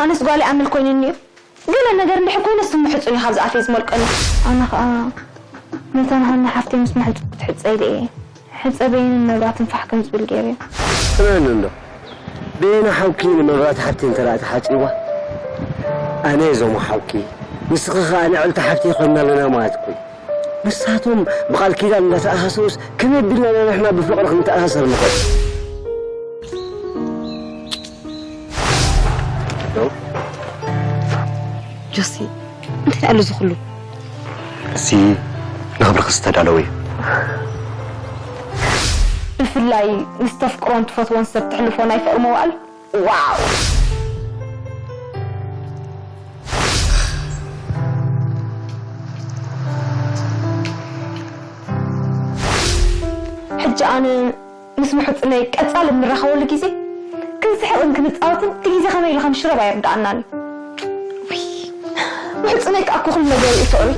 ኣነስ ጓል ይኣምል ኮይኑኒ እዩ። ገለ ነገር እንድሕር ኮይነ ስሙ ሕጹን እዩ ካብዚ ኣፈይ ዝመልቀኒ። ኣነ ኸኣ ነታ ንሃና ሓፍተይ ምስ መሕጹ ክትሕጸ ኢለ እየ። ሕጸ በይንን መብራህትን ፋሕ ከም ዝብል ገይረ። ስምዕኒ እንዶ፣ በየነ ሓውኪ ንመብራት ሓብቲ እንተ ደኣ ተሓጺዋ፣ ኣነ እየ ዞሞ ሓውኪ፣ ንስኺ ኸኣ ንዕልቲ ሓብቲ ኮይንና ኣለና ማለት እኮ እዩ። ንሳቶም ብቓል ኪዳን እንዳተኣሳሰሩስ ከመይ ኣቢልና ኢና ንሕና ብፍቕሪ ክንተኣሳሰር ንኽእል? ዶ? ጆሲ፣ እንታይ ኣሎ እዚ ኩሉ? እዚ ንኽብርኺ ዝተዳለወ እዩ። ብፍላይ ምስ ተፍቅሮን ትፈትዎን ሰብ ተሕልፎ ናይ ፍቕሪ መዋእል፣ ዋው! ሕጂ ኣነ ምስ ምሕጽነይ ቀጻሊ እንራኸበሉ ግዜ ክንስሕቕን ክንጻወትን እቲ ግዜ ከመይ ኢሉ ከም ሽረብ ኣይርድኣናን እዩ። ውይ፣ ምሕጽነይ ከኣ እኮ ኩሉ ነገር እዩ ፍቕሪ።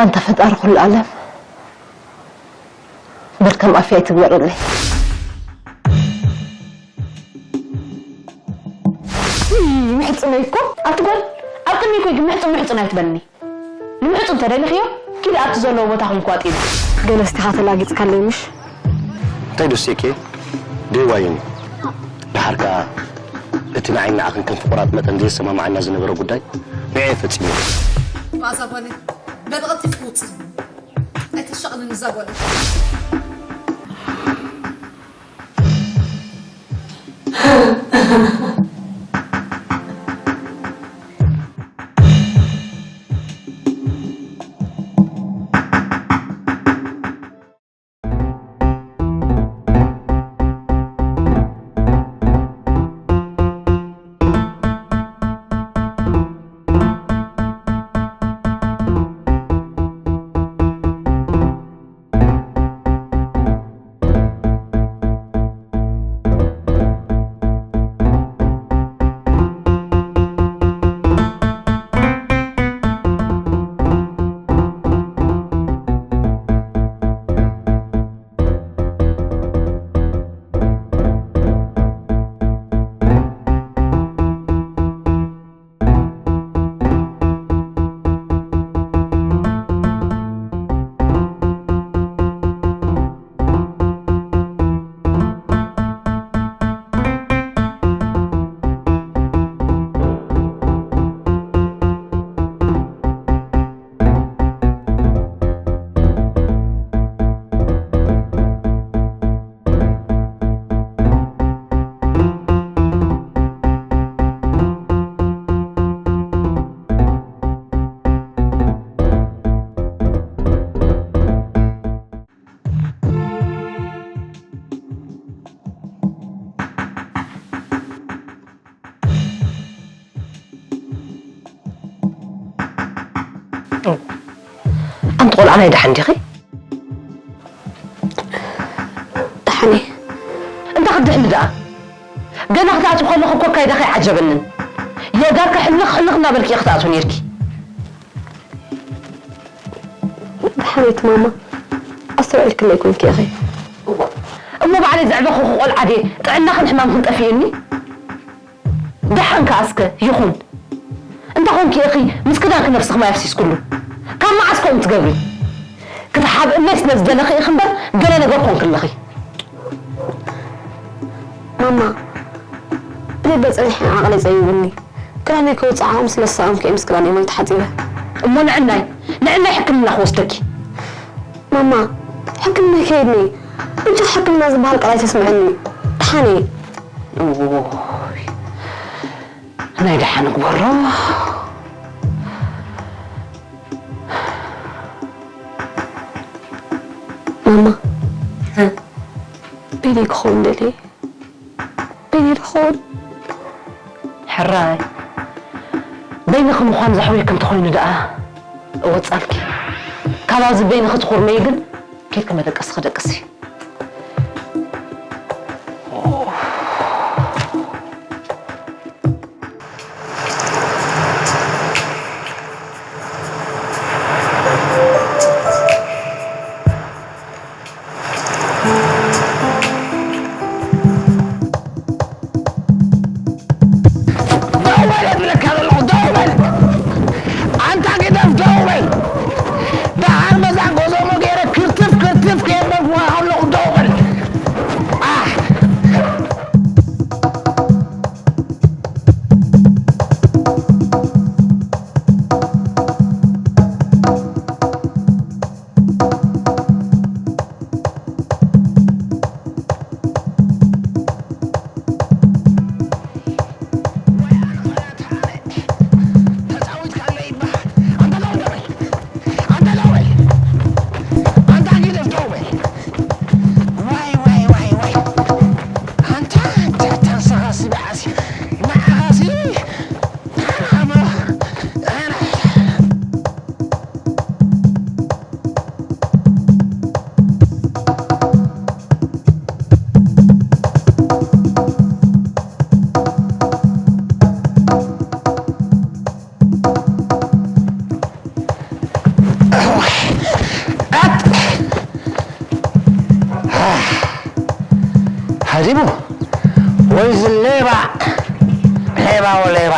ኣንታ ፈጣሪ ኩሉ ዓለም፣ በል ከም ኣፍያ ኣይትግበረለይ። ውይ፣ ምሕጽነይ እኮ። ኣቲ ጓል፣ ኣብ ቅድሚ እኮ ግን ምሕጹን ምሕጹን ኣይትበልኒ። ንምሕጹ እንተደሊኽዮ፣ ኪዲ ኣብቲ ዘለዎ ቦታ ኮንክ ዋጢ። ገለ እስቲኻ ተላጊጽካለይ ምሽ? እንታይ ደስ የኬ? ደይዋይን እዩ። ደሓር ከኣ እቲ ንዓይን ንዓኽን ከም ፍቑራት መጠን ዘየሰማምዓና ዝነበረ ጉዳይ ንዕየ ፈጺሙ። ባዛ ጓለይ፣ በል ቀልጢፍኪ ውጽእ። ኣይተሻቕልኒ እዛ ጓለይ። ኣንቲ ቆልዓ ናይ ደሓን ዲኺ? ደሓን እየ። እንታይ ክትድሕኒ ደኣ? ገና ክትኣትዊ ከለኹ እኮ ኣካይዳኺ ኣይዓጀበንን። የእጋርኪ ሕልኽ ሕልኽ እናበልኪ ኢኺ ክትኣትዊ ነይርኪ። ደሓነይቲ ማማ፣ ኣስተውዒልክለይ ኮንኪ ኢኺ። እሞ ባዕለይ ዘዕበኹኺ ቆልዓ ድየ ጥዕናኽን ሕማምክን ጠፊኡኒ? ደሓን ከኣ እስከ ይኹን። እንተ ኾንኪ ኢኺ ምስ ክዳንኪ ነብስኺ ማይ ኣፍሲስክሉ። ካብ መዓስ ከምኡ ትገብሪ? ክትሓብእለይ ስለ ዝደለኺ ኢኺ እምበር ገለ ነገር ኮንኪ ኣለኺ። ማማ፣ ብደበ ጸኒሐ ዓቕለይ ጸቢቡኒ። ክዳነይ ከውጽእ ዓቕሚ ስለ ዝሰኣንኩ እየ ምስ ክዳነይ ማይ ተሓጺበ። እሞ ንዕናይ፣ ንዕናይ ሕክምና ክወስደኪ። ማማ፣ ሕክምና ይከይድኒ። ብቻ ሕክምና ዝበሃል ቃል ኣይተስምዐኒ። ደሓን እየ። እዎይ፣ ናይ ደሓን ግበሮ። ማማ፣ እ? በይነይ ክኸውን ደልየ። በይነይ ዶ ክኸውን? ሕራይ፣ በይንኺ ምዃን ዘሕውየኪ እንተኾይኑ ደኣ እወጻልኪ። ካብ ኣብዚ በይንኺ ትኹርመዪ ግን ኬድኪ መደቀስኺ ደቅሲ። በል እብለካ ዘለኹ፣ ደው በል። ኣንታ ግደፍ፣ ደው በል። ደሓር መዛን ጎዞሞ ገይረ ክርትፍ ክርትፍ ከየበልኩኻ ከለኹ ደው በል። ኣሕ። ሃዲሙ ወይ ዝሌባ ሌባ ወሌባ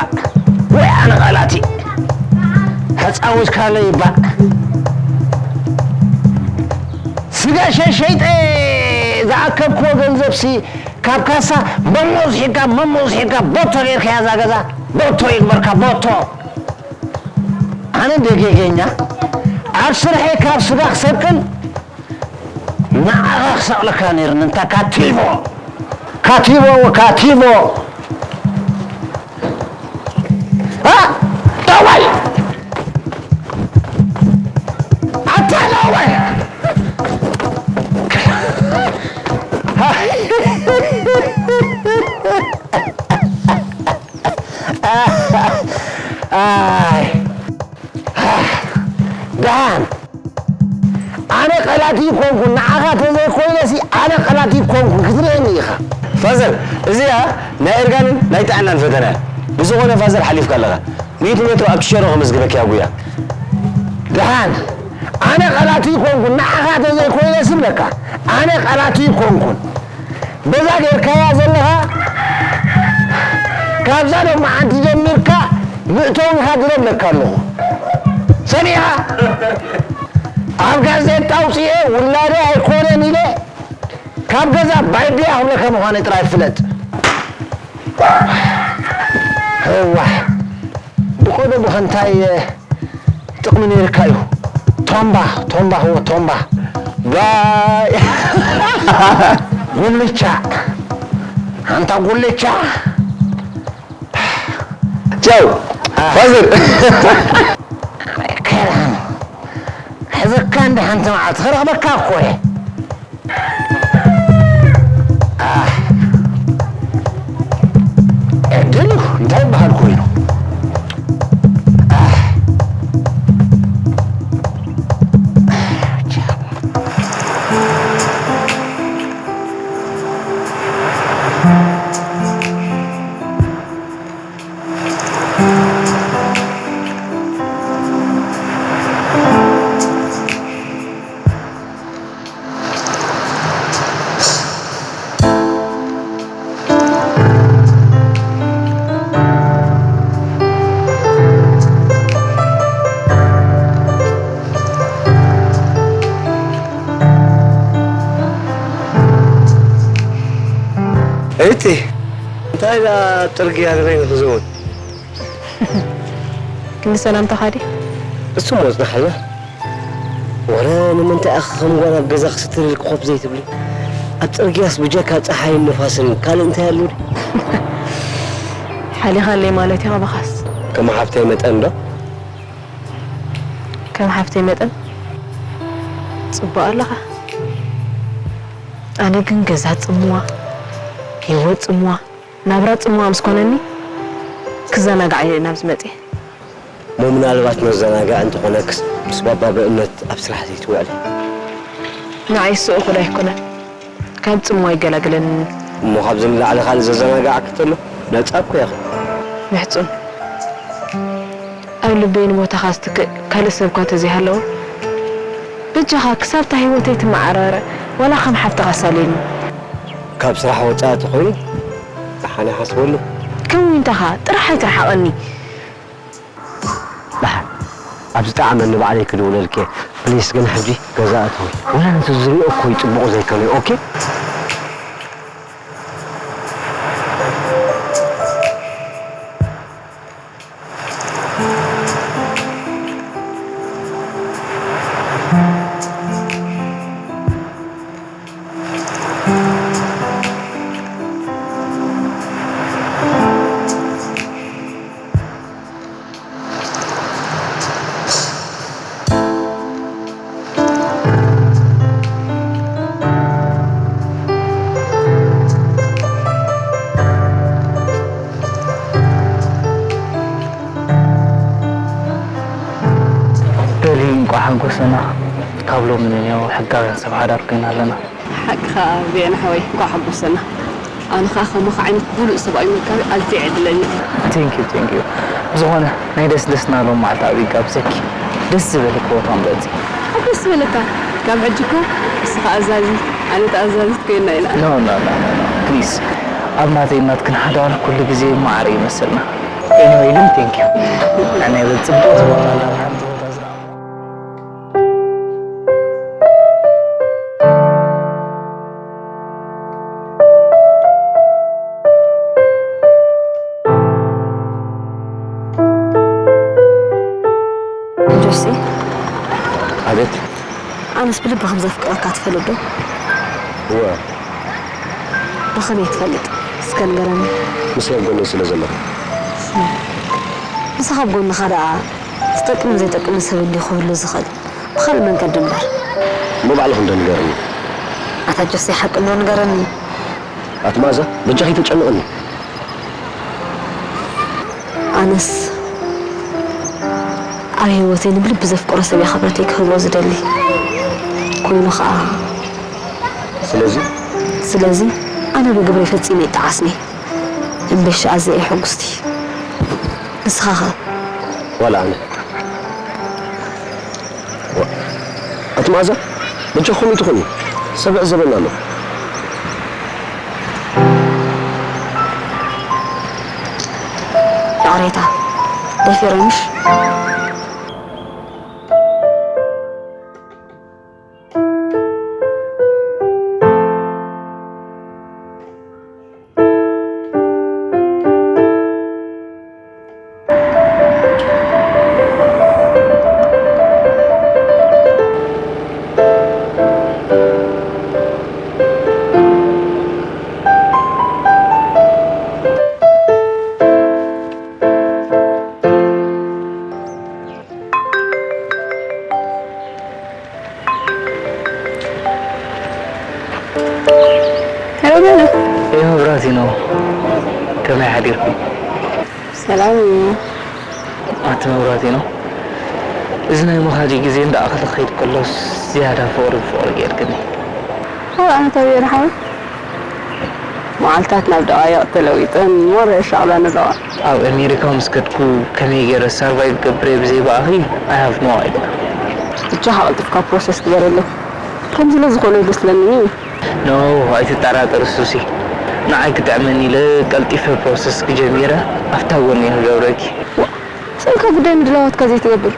ወይ ኣነ ቃላቲ ተጻዊትካለይ እባ ስጋ ሸሸይጠ ዝኣከብክዎ ገንዘብሲ ካብ ካሳ መሞዝ ሒድካ መሞዝ ሒድካ ቦቶ ጌርካያ እዛ ገዛ ቦቶ ይግበርካ ቦቶ ኣነ እንደ ጌገኛ ኣብ ስርሐይ ካብ ስጋ ክሰርቅን ንዓኻ ክሰቕለካ ነይርኒ እንታ ካቲቦ ካቲቦ ካቲቦ ኣ ጠዋይ ኣታ ጠዋይ ኣይ ደሓን ኣነ ቀላቲ ኮንኩ ንዓኻ ተዘይኮይነሲ ኣነ ቀላቲ ኮንኩ ክትርእየኒ ኢኻ ፋዘር እዚኣ ናይ እርጋንን ናይ ጥዕናን ፈተና እያ ብዝኾነ ፋዘር ሓሊፍካ ኣለኻ ሚእቲ ሜትሮ ኣብቲ ሸሮ ከመዝግበኪ ኣጉያ ደሓን ኣነ ቀላቲ ኮንኩ ንዓኻ ተዘይኮይነሲ ብለካ ኣነ ቀላቲ ኮንኩን በዛ ጌርካያ ዘለኻ ካብዛ ሎማዓንቲ ጀሚርካ ምእተዊኻ ድረብለካ ኣለኹ ሰሚዕኻ ኣብ ጋዜጣ ኣውፅኤ ውላደ ኣይኮነን ኢለ ካብ ገዛ ባይድያ ክብለካ ምዃነ ጥራይ ፍለጥ እዋይ ብቆዶ ብኸንታይ ጥቕሚ ነይርካ እዩ ቶምባ ቶምባ ህዎ ቶምባ ባይ ጉልቻ ኣንታ ጉልቻ ቻው ፋዘር ከራን ሕዝካ እንደ ሓንቲ መዓልቲ ክረኽበካ እኮ እየ ዕድል እንታይ ይበሃል ኮይኑ እቲ እንታይ ዳ ጥርግያ ንበይኑ ክዝውን ክንዲ ሰላምታኻ ድየ? እሱ ሞ ጽናሓልና። ወረ ንምንታይ ኣኸ ከም ጓል ኣብ ገዛ ክስትር ኢልክ ኮፍ ዘይትብሊ? ኣብ ጽርግያስ ብጀካ ጸሓይን ንፋስን ካልእ እንታይ ኣሎ ድዩ? ሓሊኻለይ ማለት ኢኻ በኻስ። ከም ሓፍተይ መጠን ዶ? ከም ሓፍተይ መጠን ጽቡቕ ኣለኻ። ኣነ ግን ገዛ ጽምዋ፣ ህይወት ጽምዋ፣ ናብራ ጽምዋ ምስ ኮነኒ ክዘናጋዕ እየ ናብዚ መጽየ። እሞ ምናልባት መዘናግዒ እንተኾነክስ ምስ ባባ ብእምነት ኣብ ስራሕ ዘይትውዕሊ? ንዓይ እሱ እኹል ኣይኮነን። ካብ ጽምዋ ይገላግለኒ። እሞ ካብዚ ንላዕሊ ካልእ ዘዘናግዓኪ እንተሎ ነጻ እኮ ኢኺ። ምሕጹን። ኣብ ልበይ ንቦታኻ ዝትክእ ካልእ ሰብ እኳ እንተዘይሃለወ፣ በጃኻ ክሳብ እታ ህይወተይ ትመዓራረ ዋላ ከም ሓፍትኻ ሳልየኒ። ካብ ስራሕ ወጻኢ ተኾይኑ ደሓን ይሓስበሉ። ደው ኢንታኻ ጥራሕ ኣይትርሓቐኒ። ደሓን፣ ኣብ ዝጠዓመኒ ባዕለይ ክድውለልኪ እየ። ፕሊስ፣ ግን ሕጂ ገዛ እተዊ። ወላ ነቲ ዝሪኦ እኮ እዩ ጽቡቕ ዘይኮነ፣ ኦኬ? በሊ እንቋዕ ሓጎሰና። ካብ ሎሚ ንኔው ሕጋውያን ሰብ ሓዳር ኮይና ኣለና። ሓቅኻ ቢኤን ሓወይ፣ እንኳዕ ሓጎሰና። ኣነ ኸኣ ከማኻ ዓይነት ብሉጽ ሰብኣይ ምርካቢ ኣዝየ ዕድለኛ እየ። ቴንክ ዩ፣ ቴንክ ዩ። ብዝኾነ ናይ ደስ ደስና ሎም መዓልቲ ኣብ ይጋብዘኪ። ደስ ዝበለኪ ቦታ ምረጺ። ኣብ ደስ ዝበለካ። ካብ ሕጂ እኮ እስኻ ኣዛዚ፣ ኣነ ተኣዛዚት ኮይና ኢና። ኖ፣ ኖ፣ ኖ፣ ኖ፣ ኖ። ፕሊዝ። ኣብ ናተይ ናትክን ሓዳር ኩሉ ግዜ ማዕረ ይመስልና። ኤኒወይ ግን ቴንክ ዩ። ኣነ በጽቡቕ ዝኾነ ናብ ሓንቲ ቦታ ዝረኣኹ። ጆሲ፣ ኣቤት። ኣነስ ብልቢ ከም ዘፍቅረካ ትፈልጥ ዶ? እወ። ብኸመይ ትፈልጥ? እስከ ንገረኒ። ንሰይ ኣብ ጎነይ ስለ ዘለኹ። ንስኻ ኣብ ጎንኻ ደኣ ዝጠቅምን ዘይጠቅምን ሰብ እንድዩ ክህሉ ዝኽእል። ብኻልእ መንገዲ እምበር። እሞ ባዕልኺ እንዶ ንገርኒ። ኣታ ጆሴ፣ ሓቂ እንዶ ንገረኒ። ኣቲ መኣዛ፣ በጃኺ ኣይተጨንቕኒ። ኣነስ ኣብ ህይወተይ ንብልቢ ዘፍቅሮ ሰብ እየ ክብረተይ ክህቦ ዝደሊ። ኮይኑ ኸኣ ስለዚ? ስለዚ ኣነ ብግብረይ ፈጺመ ኣይጠዓስኒ። እምበሽ ኣዘየ ሕጉስቲ። ንስኻ ኸ? ዋላ ኣነ። ዋ-፣ ኣቲ መኣዛ፣ በጃኹም ይትኹኒ። ሰብ ይዕዘበና ኣሎ። ይቕሬታ፣ ደፊረ ምሽ? ሄሎ ቤላ። ኤ መብራቲኖ፣ ከመይ ሓዲርኩም? ሰላም እዩ። ኣቲ መብራቲኖ፣ እዚ ናይ መኻዲ ግዜ እንዳኣኸለ ክኸይድ ከሎስ ዝያዳ ፍቕሪ ብፍቕሪ ገይርክኒ። ኦ፣ ኣነ ተበየር ሓወይ። መዓልታት ናብ ደቓይቕ ተለዊጠን፣ ሞረ የሻቕላኒ ኣለዋ። ኣብ ኣሜሪካ ምስ ከድኩ ከመይ ገይረ ሰርቫይቭ ገብረ ብዘይ ብኣኺ? I have no idea። ብቻ ሓቐልጥፍካ ፕሮሰስ ግበረለይ። ከምዚ ኢለ ዝኾነ ይመስለኒ። ኖ፣ ኣይትጠራጠሪ ሱሲ። ንዓይ ክጥዕመኒ ኢለ ቀልጢፈ ፕሮሰስ ክጀሚረ ኣብታ ጎኒ እየ ክገብረኪ። ዋ፣ ስእልካ ጉዳይ ምድላዋትካ ዘይትገብር?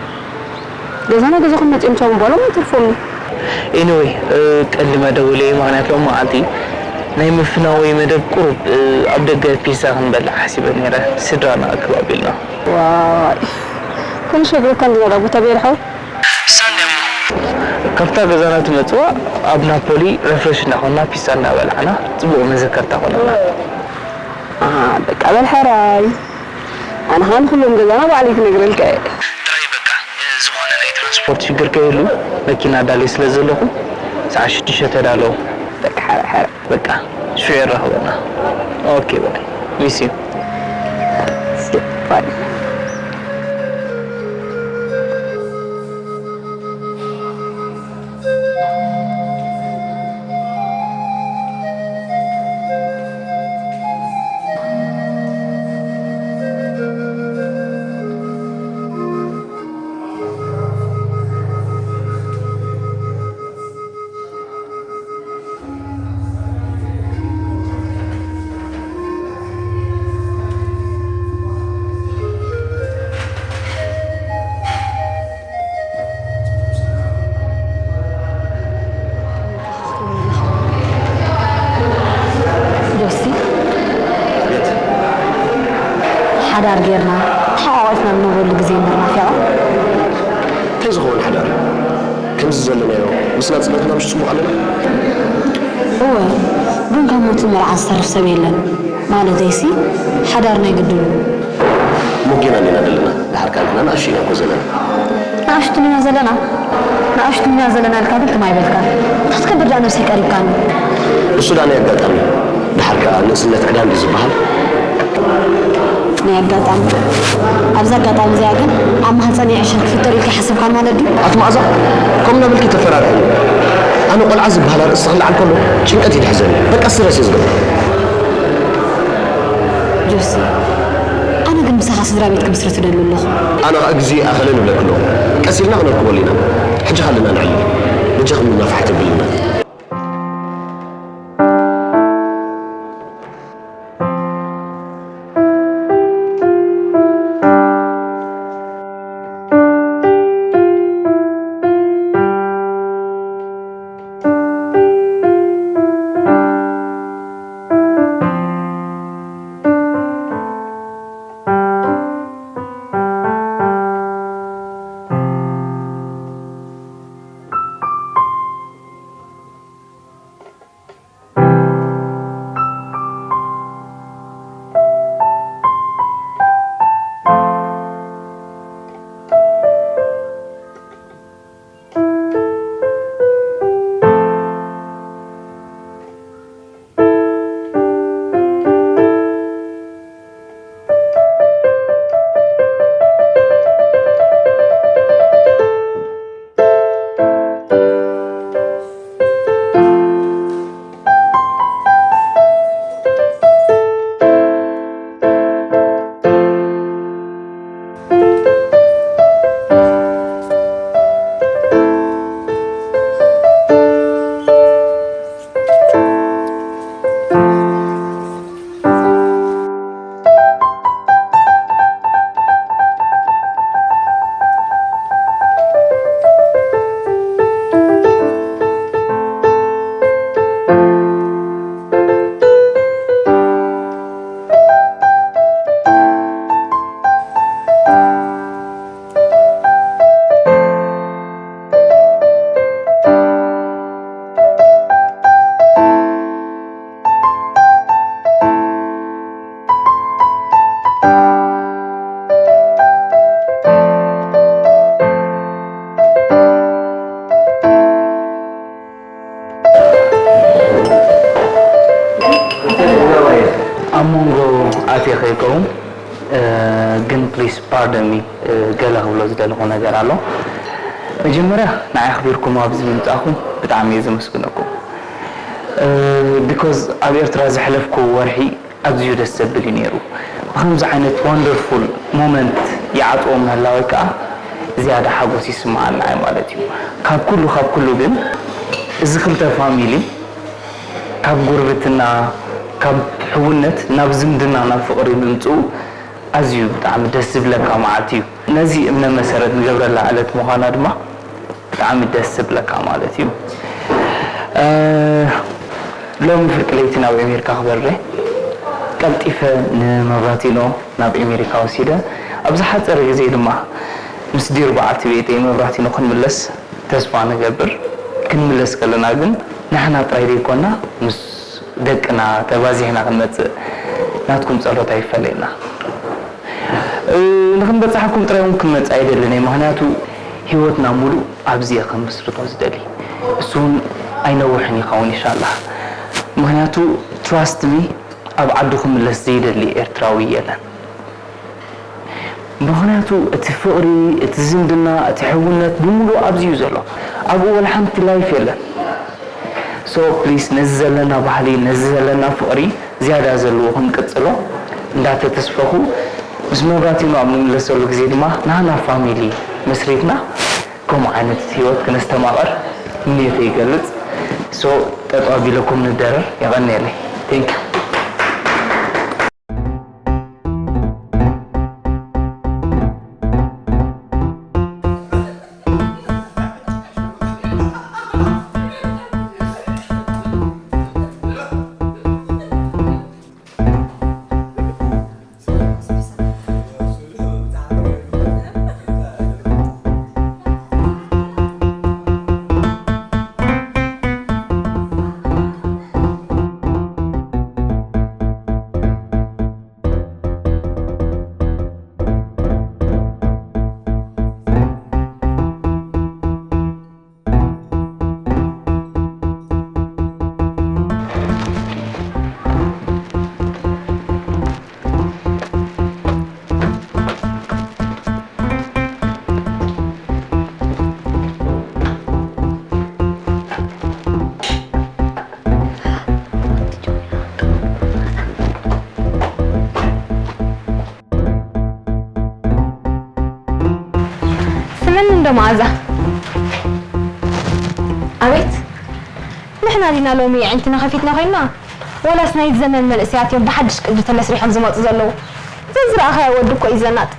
ገዛና ገዛኹም መጺኦም ቻው ምባሎም ኣይተርፎምን። ኤኒወይ፣ እ፣ ቀንዲ መደቡ ለይ ምኽንያት ሎም መዓልቲ ናይ ምፍናወይ መደብ ቁሩብ፣ እ፣ ኣብ ደገ ፒዛ ክንበልዕ ሓሲበ ነይረ። ስድራና ኣክብ ኣቢልና። ዋይ፣ ክንሸግረካ እንዲና ዳ ቦታ ቤርሓው? ሳንደሞ። ካብታ ገዛና ትመጽዋ ኣብ ናፖሊ ሪፍሬሽ እናኾንና ፒዛ እናበላዕና ጽቡቕ መዘከርታ ኮነና። አ፣ በቃ በል ሕራይ። ኣነ ኸኣ ንኹሎም ገዛና ባዕለይ ክነግረልካ እየ። ጥራይ በቃ፣ ዝኾነ ናይ ትራንስፖርት ሽግር ከይህሉ መኪና ኣዳልየ ስለ ዘለኹ ሰዓት ሽዱሽተ ተዳለዉ። በቃ ሕራይ፣ ሕራይ። በቃ ሽዑ የራኽበና። ኦኬ፣ በቃ። ሚስ ዩ። ባይ። ሓዳር ጌርና ተሓቋቒፍና ንነብረሉ ግዜ እምበር ናፊቓ። እንታይ ዝኸውን ሓዳር? ከምዚ ዘለናዮ ምስ ናጽነትና ምሽ ጽቡቕ ኣለና? እወ፣ ግን ካብ ሞትን መርዓን ዝተርፍ ሰብ የለን። ማለተይሲ፣ ሓዳር ናይ ግድን እዩ። እሞ ጌና እንዲና ዘለና፣ ደሓር ካልእና ንኣሽቱ ኢና እኮ ዘለና። ንኣሽቱ እንዲና ዘለና? ንኣሽቱ እንዲና ዘለና ኢልካ ግን ትም ኣይበልካን። እንታይ ክትገብር ደኣ ነብሰይ ቀሪብካኒ? እሱ ደኣ ናይ ኣጋጣሚ። ደሓር ከኣ ንእስነት ዕዳ እንድዩ ዝበሃል። ናይ ኣጋጣሚ። ኣብዛ ኣጋጣሚ እዚኣ ግን ኣብ ማህጸነይ ዕሸል ክፍጠር ኢልካ ይሓሰብካን ማለት ድዩ? ኣቲ መኣዛ፣ ከምኡ እናበልኪ ተፈራርሕኒ። ኣነ ቆልዓ ዝበሃል ኣርእስቲ ክለዓል ከሎ ጭንቀት እዩ ዝሕዘኒ። በቃ ስትረስ እየ ዝገብር። ጆሲ፣ ኣነ ግን ምሳኻ ስድራ ቤት ክምስርት እደሊ ኣለኹ። ኣነ ኸኣ ግዜ ይኣኸለን እብለኪ ኣለኹ። ቀስ ኢልና ክነርክበሉ ኢና። ሕጂ ኸኣ ኣለና ንዕልል። በጃኺ ምናፍሓት የብልና። ኣብ መንጎ ኣትየ ከይከውን፣ እ፣ ግን please pardon me፣ እ፣ ገለ ክብሎ ዝደለኹ ነገር ኣሎ። መጀመርያ ንዓይ ኣኽቢርኩም ኣብዚ ምምጻእኩም ብጣዕሚ እየ ዘመስግነኩም። እ፣ because ኣብ ኤርትራ ዘሕለፍኩዎ ወርሒ ኣዝዩ ደስ ዘብል እዩ ነይሩ። ብኸምዚ ዓይነት wonderful moment ይዓጽዎ ምህላወይ ከኣ ዝያዳ ሓጎስ ይስምዓና እዩ ማለት እዩ። ካብ ኩሉ፣ ካብ ኩሉ ግን እዚ ክልተ ፋሚሊ ካብ ጉርብትና፣ ካብ ሕውነት ናብ ዝምድና፣ ናብ ፍቕሪ ምምጽኡ ኣዝዩ ብጣዕሚ ደስ ዝብለካ መዓልቲ እዩ። ነዚ እምነ መሰረት ንገብረላ ዕለት ምዃና ድማ ብጣዕሚ ደስ ዝብለካ ማለት እዩ። እ፣ ሎሚ ፍርቂ ለይቲ ናብ ኣሜሪካ ክበርር እየ። ቀልጢፈ ንመብራቲኖ ናብ ኣሜሪካ ወሲደ፣ ኣብ ዝሓጸረ ግዜ ድማ ምስ ዲር በዓልቲ ቤተይ መብራቲኖ ክንምለስ ተስፋ ንገብር። ክንምለስ ከለና ግን ንሕና ጥራይ ዘይኮና ምስ ደቅና ተባዚሕና ክንመጽእ ናትኩም ጸሎት ኣይፈለየና። እ፣ ንኽንበጽሓኩም ጥራይ እውን ክንመጽእ ኣይደልን እየ። ምኽንያቱ ህይወትና ሙሉእ ኣብዚ እየ ክምስርቶ ዝደሊ። እሱ እውን ኣይነውሕን ይኸውን ኢንሻላህ። ምኽንያቱ trust me፣ ኣብ ዓዱ ክምለስ ዘይደሊ ኤርትራዊ የለን። ምኽንያቱ እቲ ፍቕሪ፣ እቲ ዝምድና፣ እቲ ሕውነት ብምሉእ ኣብዚ እዩ ዘሎ። ኣብኡ ወላ ሓንቲ ላይፍ የለን። So please፣ ነዚ ዘለና ባህሊ፣ ነዚ ዘለና ፍቕሪ ዝያዳ ዘለዎ ክንቅጽሎ እንዳተተስፈኹ፣ ምስ መብራቲኖ ኣብ ንምለሰሉ ግዜ ድማ ናህና ፋሚሊ መስሪትና ከምኡ ዓይነት ህይወት ክነስተማቕር ምንዮተይ ይገልጽ። So ጠጠው ኣቢለኩም ንደረር። የቐንየለይ። Thank you። ዶ መኣዛ? ኣቤት፣ ንሕና ዲና ሎሚ ኣዒንትና ከፊትና ኮይንና? ወላስ ናይዚ ዘመን መንእሰያት እዮም ብሓድሽ ቅዲ ተመስሪሖም ዝመጹ ዘለዉ? ዘዝረኣኻዮ ወዲ እኮ እዩ ዘናጥ።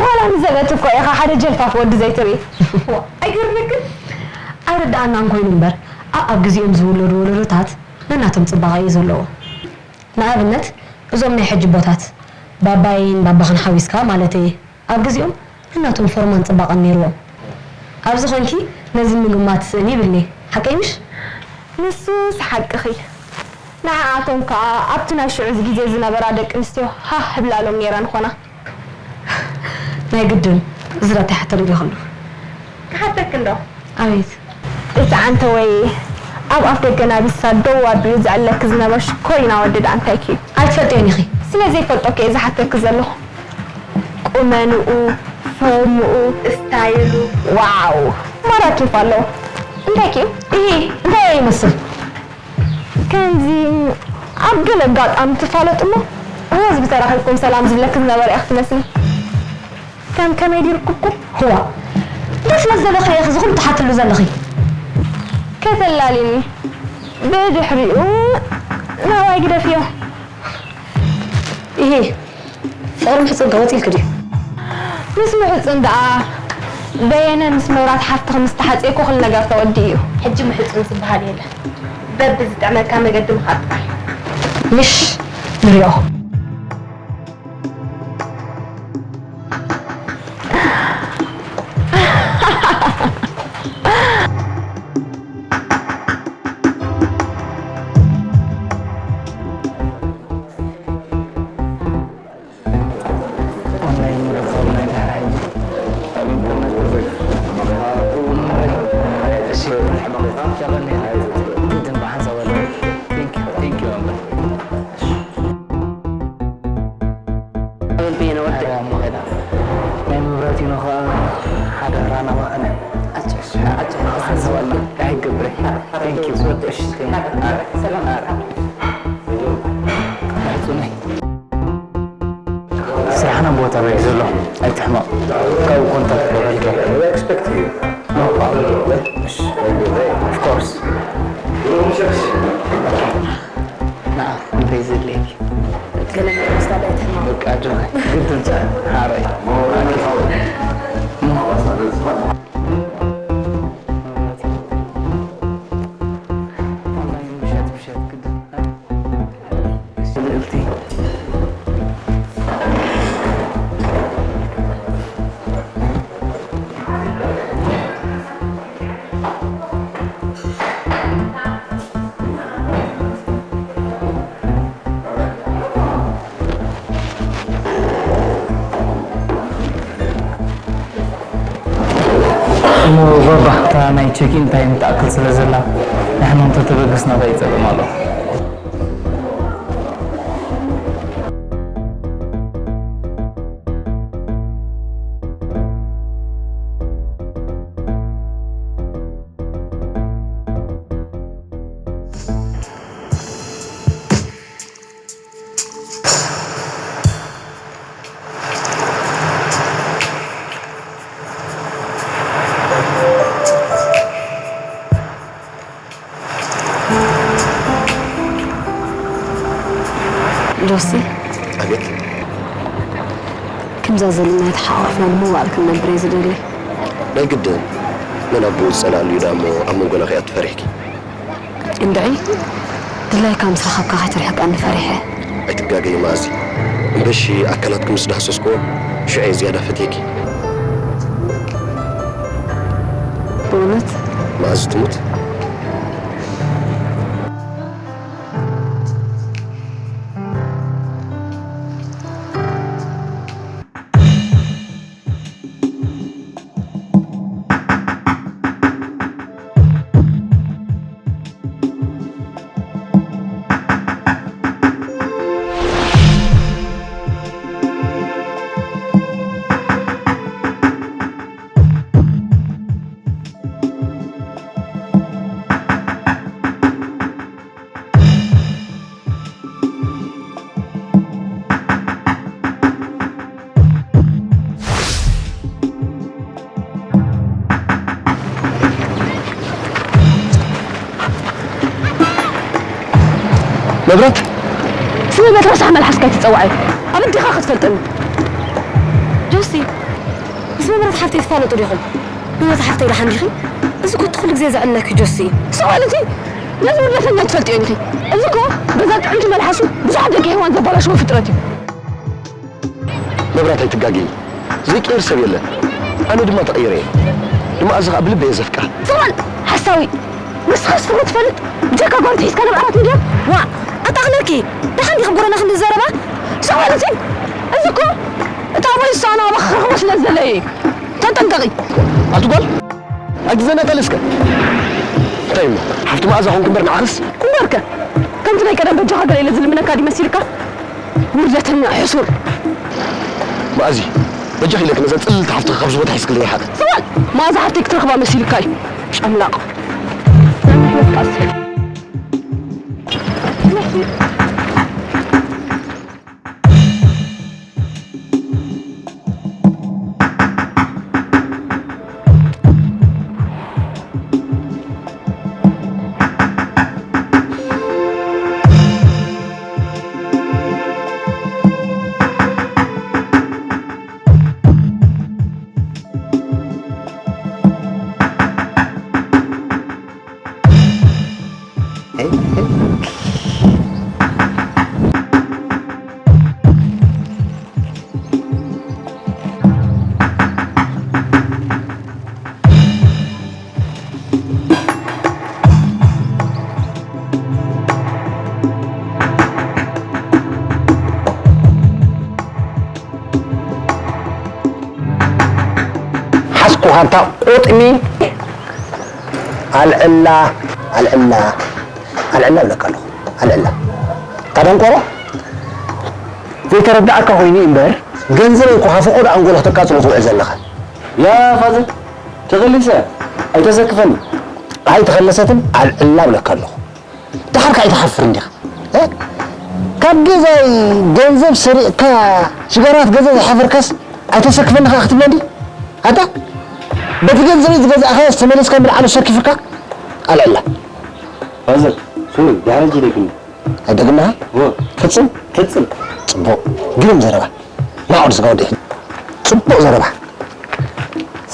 ዋላ ንዘበት እኮ ኢኻ ሓደ ጀልፋፍ ወዲ ዘይትርኢ። ዋ፣ ኣይገርመክን? ኣይርድኣናን ኮይኑ እምበር፣ ኣብ ኣብ ግዜኦም ዝውለዱ ወለዶታት ነናቶም ጽባቐ እዩ ዘለዎም። ንኣብነት፣ እዞም ናይ ሕጂ ኣቦታት፣ ባባይን ባባኽን ሓዊስካ ማለተይ፣ ኣብ ግዜኦም ነናቶም ፎርማን ጽባቐን ነይርዎም። ኣብዚ ኾንኪ ነዚ ምግማት ስእሊ ይብልኒ። ሓቀይ ምሽ? ንሱስ ሓቅኺ። ንዓኣቶም ከኣ ኣብቲ ናይ ሽዑ ግዜ ዝነበራ ደቂ ኣንስትዮ ሃህ ህብላሎም ነይረን ኾና። ናይ ግድን፣ እዚ ዳታ ይሓተኒ ዶ ይኽሉ? ክሓተኪ እንዶ? ኣቤት። እቲ ዓንተወይ ኣብ ኣፍ ደገ ናቢሳ ደው ኣቢሉ ዘዕለኪ ዝነበረ ሽኮሪና ወዲ ደኣ እንታይ ክዩ? ኣይትፈልጥዮን ኢኺ። ስለ ዘይፈልጦ ከ እየ ዝሓተኪ ዘለኹ። ቁመንኡ፣ ፎርምኡ፣ ስታይሉ፣ ዋው! ማራ ኬፍ ኣለዎ። እንታይ ክዩ? ኢሂ፣ እንታይ እየ ይመስል? ከምዚ ኣብ ገለ ኣጋጣሚ ትፋለጡ እሞ፣ ብህዝቢ ተራኺብኩም ሰላም ዝብለኪ ዝነበረ ኢኺ ትመስሊ። ከም ከመይ ዲርኩብኩም? ህዋ፣ እንታይ ስለ ዝደለኺ ኢኺ እዚ ኩሉ ትሓትሉ ዘለኺ? ከተላሊኒ። ብድሕሪኡ ናባይ ግደፍዮ። ኢሂ፣ ፍቕሪ ምሕጽን ከ ወጺልኪ ድዩ? ምስ ምሕጽን ደኣ በየነ ምስ መብራት ሓፍትኺ ምስ ተሓጽየኩ ኩሉ ነገር ተወዲኡ እዩ። ሕጂ ምሕጽን ዝበሃል የለን። በብዝጥዕመካ መገዲ ምኻድ ጥራይ። ምሽ ንሪኦ። ናይ መብራቲኖ ኸዓ ሓደራ ናባኸነ። ኣይገብረ። Thank you። እሺ፣ thank you። ሰላም። ኣረ። ኣረ። ስራሕና ቦታ በይ ዘሎ። ኣይትሕመቕ። ካብኡ ኮንታክት በበልካ። We expect you። No problem። እሺ። Of course። ንዓ፣ እንታይ ዘድልየኪ? ገለ ነገር ምስታ ዳይ ትሕመቕ። በቃ፣ ኣጆኺ። ግድን ጸ-፣ ሓራይ። ምሸት፣ ምሸት ግድን። ልዕልቲ። እሞ ባባ፣ እታ ናይ ቼክ ኢን ታይም ትኣክል ስለ ዘላ፣ ንሕና እንተተበገስና እንታይ ጸገም ኣለዎ? ጆሲ፣ ኣቤት። ከምዛ ዘለና ተሓቋፍና ንመዋእል ክንነብር እየ ዝደሊ። ናይ ግድን፣ መን ኣቦኡ ዝጸልኣሉ እዩ ደኣ እሞ ኣብ መንጎና ከይኣቱ ፈሪሕኪ? እንድዒ፣ ድላይካ ምስ ረኸብካ ከይትርሕቀኒ ፈሪሐ። ኣይትጋገዪ መኣዚ። እምበሺ ኣካላትኪ ምስ ዳህሰስክዎ፣ ሽዑ እየ ዝያዳ ፈትየኪ። ብእውነት? መኣዚ ትሙት? መብራት? ስለ መብራት ረሳሕ መልሓስካ ኣይትጸውዓዮ። ኣብ ኣዴኻ ክትፈልጠኒ። ጆሲ፣ ምስ መብራት ሓፍተይ ትፋለጡ ዲኹም? መብራት ሓፍተይ ደሓን ዲኺ? እዚ እኮ እቲ ኩሉ ግዜ ዘዕልለኪ ጆሲ እዩ። እሱ ማለት እዩ፣ ነዚ ውርደተኛ ትፈልጥዮ ዲኺ? እዚ እኮ በዛ ጥዕምቲ መልሓሱ ብዙሓት ደቂ ሄዋን ዘበላሸወ ፍጥረት እዩ። መብራት ኣይትጋገዪ። ዘይቅየር ሰብ የለን። ኣነ ድማ ተቐይረ እየ። ንመኣዛ ኸኣ ብልቢ እየ ዘፍቅራ። ሰዋል ሓሳዊ! ንስኻስ ፍቕሪ ትፈልጥ? ብጀካ ጓል ትሒዝካ ናብ ዓራት እንድያ? ዋእ! ኣጣቕለልኪ! ደሓን ዲኺ ጎረና ክንዲ ዘረባ? ሰዋል እቲ! እዚ እኮ እታ ኣቦይ እሱ ኣነ ኣባኻ ክረኽቦ ስለ ዝደለየ እዩ። ተጠንቀቒ! ኣቲ ጓል! ኣይትዘናጠሊ እስከ። እንታይ እሞ? ሓፍቲ መኣዛ ኾንክ እምበር ንዓኽስ? እምበርከ! ከምቲ ናይ ቀደም በጃኻ ገለ ኢለ ዝልምነካ ድዩ መሲልካ? ውርደተኛ ሕሱር። መኣዚ፣ በጃኺ ኢለኪ ነዛ ጽልልቲ ሓፍትኺ ካብዚ ቦታ ሒዝክለይ ይሓቅ። ሰዋል! መኣዛ ሓፍተይ ክትረኽባ መሲልካ እዩ። ጨምላቕ። ሓዝኩኻ ኣንታ ቁጥሚ። ኣልዕላ፣ ኣልዕላ፣ ኣልዕላ እብለካ ኣለኹ። ኣልዕላ። እታ ደንቆሮ ዘይተረዳእካ ኮይኑ እምበር፣ ገንዘበይ እኮ ካብ ፈቖዶ ኣንጎሎ ክተቃጽሎ ትውዕል ዘለኻ። ያ ፋዘር፣ ተኸሊሰ፣ ኣይተሰክፈኒ። ኣይተኸለሰትን ኣልዕላ እብለካ ኣለኹ። ደሓር ከኣ ኣይትሓፍርን ዲኻ? እ? ካብ ገዛይ ገንዘብ ሰሪቕካ ሽጋራ ክትገዝእ ዝሓፈርካስ ኣይተሰክፈኒ ከኣ ክትብለኒ? ኣታ በቲ ገንዘበይ ዝገዛእካዮስ ተመሊስካ ምልዓሉ ሰኪፉካ? ኣልዕላ። ፋዘር፣ ሶሪ፣ ድሕሪ ሕጂ ደጊመ። ኣይደግምኻ? እወ። ፍጽም? ፍጽም። ጽቡቕ። ግርም ዘረባ። ና ወዲ ስጋ ወደይ። ጽቡቕ ዘረባ።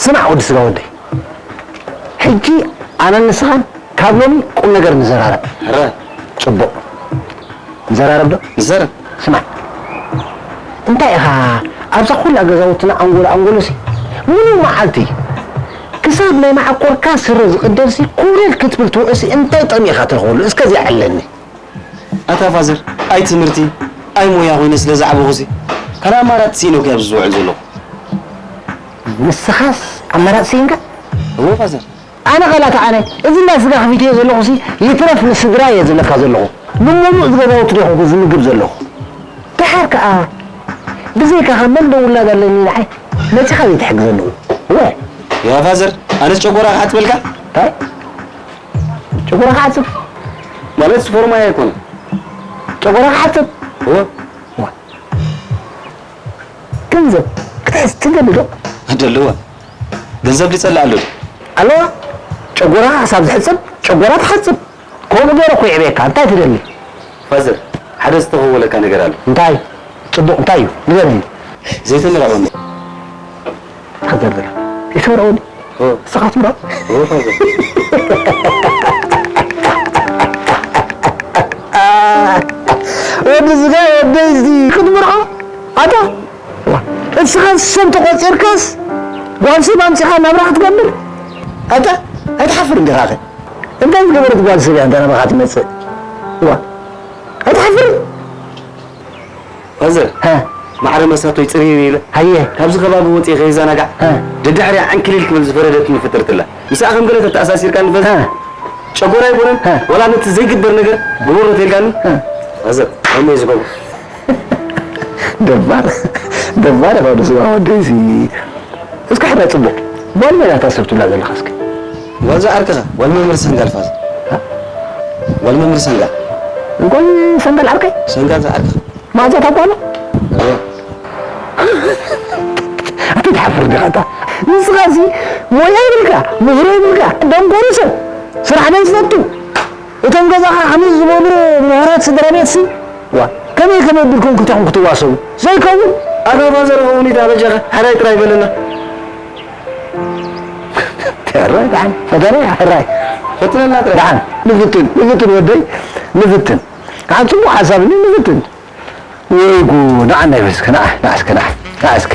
ስማዕ ወዲ ስጋ ወደይ። ሕጂ ኣነን ንስኻን ካብ ሎሚ ቁም ነገር ንዘራረብ። ሕረ። ጽቡቕ። ንዘራረብ ዶ? ንዘራረብ። ስማዕ። እንታይ ኢኻ ኣብዛ ኩላ ገዛውትና ኣንጎሎ ኣንጎሎሲ ሙሉእ መዓልቲ ክሳብ ናይ መዓኮርካ ስረ ዝቕደድሲ ኮለል ክትብል ትውዕሲ እንታይ ጥቕሚ ኢኻ ትረኽበሉ? እስከ እዚኣ ዕለኒ። ኣታ ፋዘር፣ ኣይ ትምህርቲ፣ ኣይ ሞያ ኮይነ ስለ ዝዓበኹሲ፣ ካልእ ኣማራጺ ስኢነ እኮ ኣብዚ ዝውዕል ዘለኹ። ንስኻስ ኣማራጺ ስኢንካ? እወ ፋዘር። ኣነ ቃላታ ኣነ፣ እዚ እንዳ ስጋ ከፊተዮ ዘለኹሲ፣ ይትረፍ ንስድራ እየ ዝብለካ ዘለኹ። ንሙሉእ ገዛውቲ ዶ ኮንኩ ዝምግብ ዘለኹ? ደሓር ከኣ፣ ብዘይካኻ መን ዶ ውላድ ኣለኒ ንዓይ? መጺኻ ዘይትሕግዘኒ እውን። እወ። ያ ፋዘር፣ ኣነስ ጨጎራ ክሓጽበልካ? እንታይ? ጨጎራ ክሓጽብ? ማለት ፎርማይ ኣይኮነን። ጨጎራ ክሓጽብ? እወ። ዋ። ገንዘብ ክትሕዝ ትደሊ ዶ? እደሊ እወ። ገንዘብ ድዩ ጸላእ ኣሎ ድዩ? ኣለዋ። ጨጎራ ክሳብ ዝሕጽብ፣ ጨጎራ ትሓጽብ። ከምኡ ገይረ እኮ የዕብየካ። እንታይ ትደሊ? ፋዘር፣ ሓደ ዝተኸወለካ ነገር ኣሎ። እንታይ? ጽቡቕ፣ እንታይ እዩ? ንገረኒ። ዘይተመርዐወኒ። ተዘርዝር። ይትምርዖ ድዩ? ኦ። ንስኻ ትምርዖ? ኦ፣ ፋዘር። ወዲ ስጋ ወደይ እዚ ክትምርዖ? ኣታ፣ ዋ፣ ንስኻ ሰብ ተቖጺርካስ ጓል ሰብ ኣምጺኻ ናብራ ክትገብር? ኣታ፣ ኣይትሓፍርን ዲኻኸ? እንታይ ዝገበረት ጓል ሰብ እያ እንተ ናባኻ ትመጽእ? ዋ፣ ኣይትሓፍርን? ፋዘር፣ ሃ። ማዕረ መሳቶይ ጽርይር ኢለ። ሃየ። ካብዚ ከባቢ ወጽየ ከይዘናጋዕ፣ ሃ። ደድሕሪያ ዕንክሊል ክብል ዝፈረደትኒ ፍጥርትላ። ምስኣ ከም ገለ ተተኣሳሲርካኒ ፋዘር። ሃ። ጨጎራ ኣይኮነን፣ ሃ። ዋላ ነቲ ዘይግበር ነገር ግበሮ ተልካኒ። ሃ። ፋዘር፣ ከመይ ዝገብር? ደባር፣ ደባር ኢኻ ወዲ ስጋ ወደይሲ። እስከ ሕራይ ጽቡቕ። ጓል መን እያ እታ ሰብ ትብላ ዘለኻ እስከ? ጓል ዝዓርከኻ፣ ጓል መምህር ሰንጋል ፋዘር። ሃ? ጓል መምህር ሰንጋል። ጓል ሰንጋል ዓርከይ? ሰንጋል ዝዓርከኻ። መኣዛ ታጓሎ? እወ። ኣቲ ትሓፍር ዲኻ ኣታ? ንስኻሲ ሞያ የብልካ፣ ምኽሪ የብልካ፣ ደንቆሮ ሰብ፣ ስራሕ ዘይትፈቱ። እቶም ገዛኻ ከመይ ዝበሉ ምሁራት ስድራ ቤትሲ፣ ዋ፣ ከመይ ከመይ ኣቢልኩም ክልቴኹም ክትዋሰቡ? ዘይከውን። ኣታ ፋዘር ኸውን ኢታ በጃኻ፣ ሕራይ ጥራይ በለና። ሕራይ ደሓን፣ ፈተነ ሕራይ። ፈትነና ጥራይ። ደሓን፣ ንፍትን፣ ንፍትን ወደይ፣ ንፍትን። ደሓን ጽቡቕ ሓሳብ እኒ ንፍትን። ወይ ጉድ፣ ንዓ ናይ በስከ፣ ንዓ፣ ንዓ እስከ፣ ንዓ፣ ንዓ እስከ።